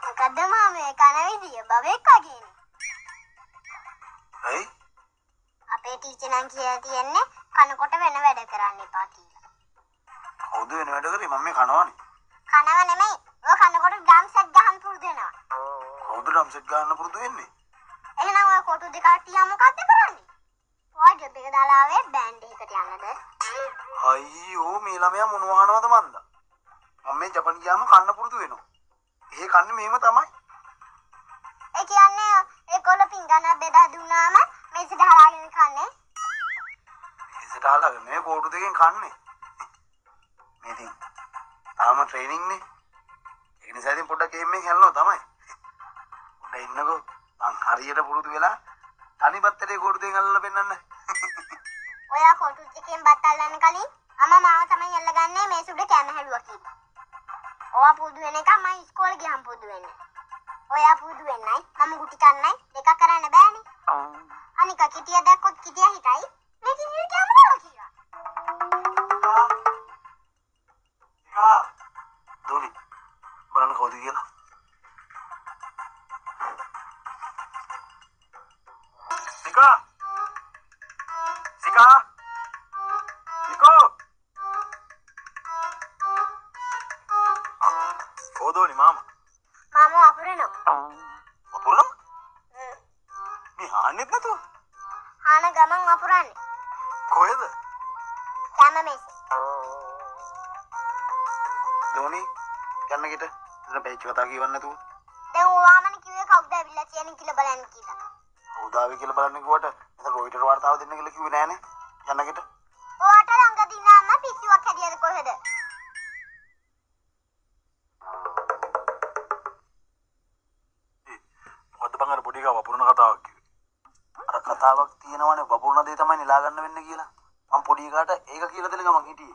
මොකද්ද මාමේ මේ කන විදිය බබෙක් වගේනේ. ඇයි? අපේ ටීචර් නම් කියලා තියෙන්නේ කනකොට වෙන වැඩ කරන්න එපා කියලා. කවුද වෙන වැඩ කරේ? මම මේ කනවනේ. කනව නෙමෙයි. ඔය කනකොට ඩ්‍රම් සෙට් ගහන්න පුරුදු වෙනවා. කවුද ඩ්‍රම් සෙට් ගහන්න පුරුදු වෙන්නේ? එහෙනම් ඔය කොටු දෙකක් තියා මොකද්ද කරන්නේ? ඔයා ජොබ් එක දාලා ආවේ බෑන්ඩ් එකකට යන්නද? අයියෝ මේ ළමයා මොනවා අහනවද මන්ද? මම මේ ජපන් ගියාම කන්න පුරුදු වෙනවා. එහෙ කන්නේ මෙහෙම තමයි. ඒ කියන්නේ ඒගොල්ලෝ පිංගාන බෙදා දුන්නාම මේසෙට හලාගෙන කන්නේ. මේසෙට හලාගෙන නෙවෙයි කෝටු දෙකෙන් කන්නේ. මේ ඉතින් තාම ට්‍රේනින් නේ. ඒක නිසා ඉතින් පොඩ්ඩක් එහෙම මෙහෙම හැලෙනවා තමයි. පොඩ්ඩක් ඉන්නකෝ. මං හරියට පුරුදු වෙලා තනි බත්තේ කෝටු දෙකෙන් අල්ලලා පෙන්නන්න. ඔයා කොටු දෙකෙන් බත් අල්ලන්න කලින් අම්මා මාව තමයි අල්ලගන්නේ මේස උඩ කැම හැලුවා කියලා. ඔයා පුරුදු වෙන එක මම ඉස්කෝලේ ගියාම පුරුදු වෙන්නේ. ඔයා පුරුදු වෙන්නයි මම ගුටි කන්නයි දෙකක් කරන්න බෑනේ. අනික කිටිය දැක්කොත් කිටිය හිතයි මේ කිටිය කැම දාලා කියලා. දෝනි බලන්න කවුද කියලා. සිකා සිකා නිකෝ ඕදෝනි මාමා. මාමා වපුරනවා. වපුරනවා? මේ හාන්නෙත් නැතුව? හාන ගමන් වපුරන්නේ. කොහෙද? කැම මේසේ. දෝනි යන්න ගෙට. එතන පැච්ච කතා කියවන්න නැතුව. දැන් ඔයාමනේ කිව්වේ කවුද ඇවිල්ලා තියෙන කියලා බලන්න කියලා. කවුද ආවේ කියලා බලන්න කිව්වට එතන රොයිටර් වාර්තාව දෙන්න කියලා කිව්වේ නෑනේ. යන්න ගෙට. ඔයාට ළඟ දිනාම පිස්සුවක් හැදියද කොහෙද? මොකද්ද බං අර පොඩි එකා වපුරන කතාවක් කිව්වේ? අර කතාවක් තියෙනවනේ වපුරන දේ තමයි නෙලා ගන්න වෙන්නේ කියලා. මං පොඩි එකාට ඒක කියලා දෙන ගමන් හිටියේ.